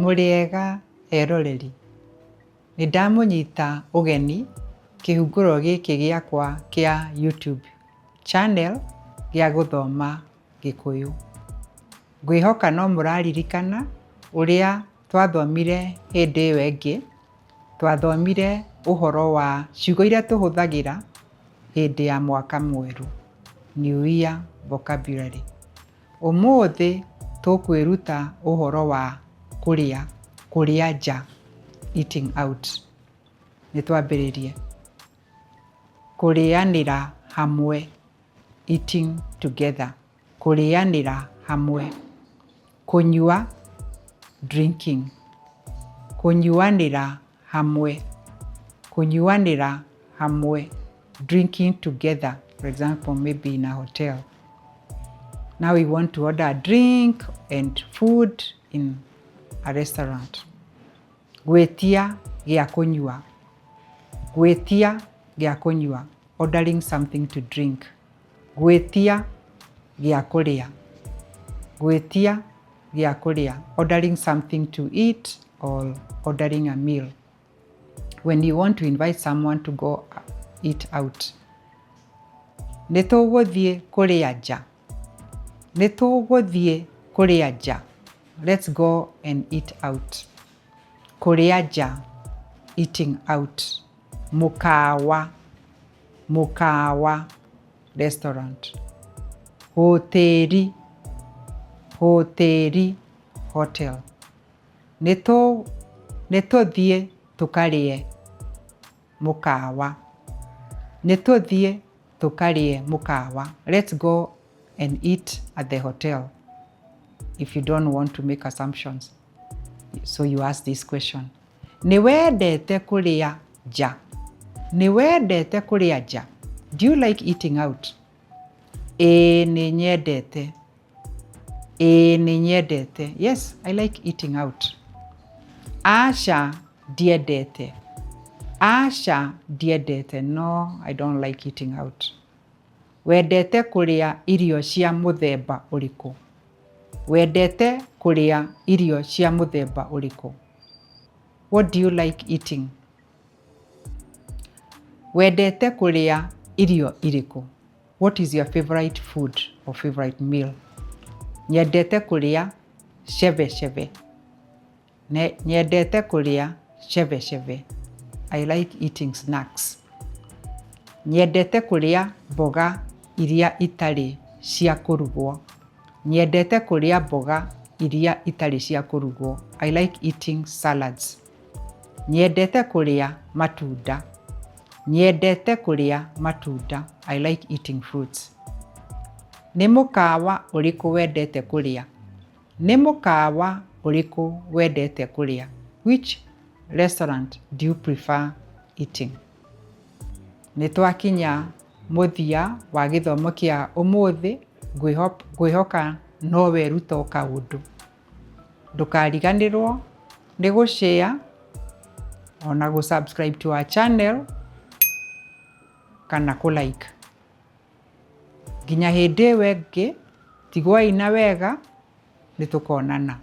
Mũrĩega eroreri? Nĩ ndamũnyita ũgeni kĩhungũro gĩkĩ gĩakwa kĩa YouTube channel gĩa gũthoma Gĩkũyũ. Ngwĩhoka no mũraririkana ũrĩa twathomire hĩndĩ ĩyo ĩngĩ. Twathomire ũhoro wa ciugo iria tũhũthagĩra hĩndĩ ya mwaka mwerũ, New Year vocabulary. Ũmũthĩ tũkwĩruta ũhoro wa kũrĩa, kũrĩa nja, eating out. Nĩ twambĩrĩrie. Kũrĩanĩra hamwe, eating together. Kũrĩanĩra hamwe. Kũnyua, drinking. Kũnyuanĩra hamwe. Kũnyuanĩra hamwe, drinking together, for example, maybe in a hotel. Now we want to order a drink and food in a restaurant. Gwĩtia gĩa kũnyua. Gwĩtia gĩa kũnyua, ordering something to drink. Gwĩtia gĩa kũrĩa. Gwĩtia gĩa kũrĩa, ordering something to eat or ordering a meal. When you want to invite someone to go eat out. Nĩ tũgũthiĩ kũrĩa nja. Nĩ tũgũthiĩ kũrĩa nja. Let's go and eat out. Kũrĩa nja, eating out. Mũkawa, mũkawa, restaurant. Hoteri, hoteri, hotel. Nĩ tũthiĩ tũkarĩe mũkawa. Nĩ tũthiĩ tũkarĩe mũkawa. Let's go and eat at the hotel. If you don't want to make assumptions. So you ask this question. Nĩ wendete kũrĩa nja? Nĩ wendete kũrĩa nja? Do you like eating out? Ĩĩ nĩ nyendete. Ĩĩ nĩ nyendete. Yes, I like eating out. Aca ndiendete. Aca ndiendete. No, I don't like eating out. Wendete kũrĩa irio cia mũthemba ũrĩkũ? Wendete kũrĩa irio cia mũthemba ũrĩkũ? What do you like eating? Wendete kũrĩa irio irĩkũ? What is your favorite food or favorite meal? Nyendete kũrĩa cebecebe. Nyendete kũrĩa cebecebe. I like eating snacks. Nyendete kũrĩa mboga iria itarĩ cia kũrugwo. Nyendete kũrĩa mboga iria itarĩ cia kũrugwo. I like eating salads. Nyendete kũrĩa matunda. Nyendete kũrĩa matunda. I like eating fruits. Nĩ mũkawa ũrĩkũ wendete kũrĩa? Nĩ mũkawa ũrĩkũ wendete kũrĩa? Which restaurant do you prefer eating? Nĩ twakinya mũthia wa gĩthomo kĩa ũmũthĩ. Ngwĩhoka no weruta o kaũndũ. Ndũkariganĩrwo nĩ gũ-share ona gũ-subscribe to our channel kana kũ-like. Nginya hĩndĩ ĩyo ĩngĩ, tigwai na wega, nĩ tũkonana.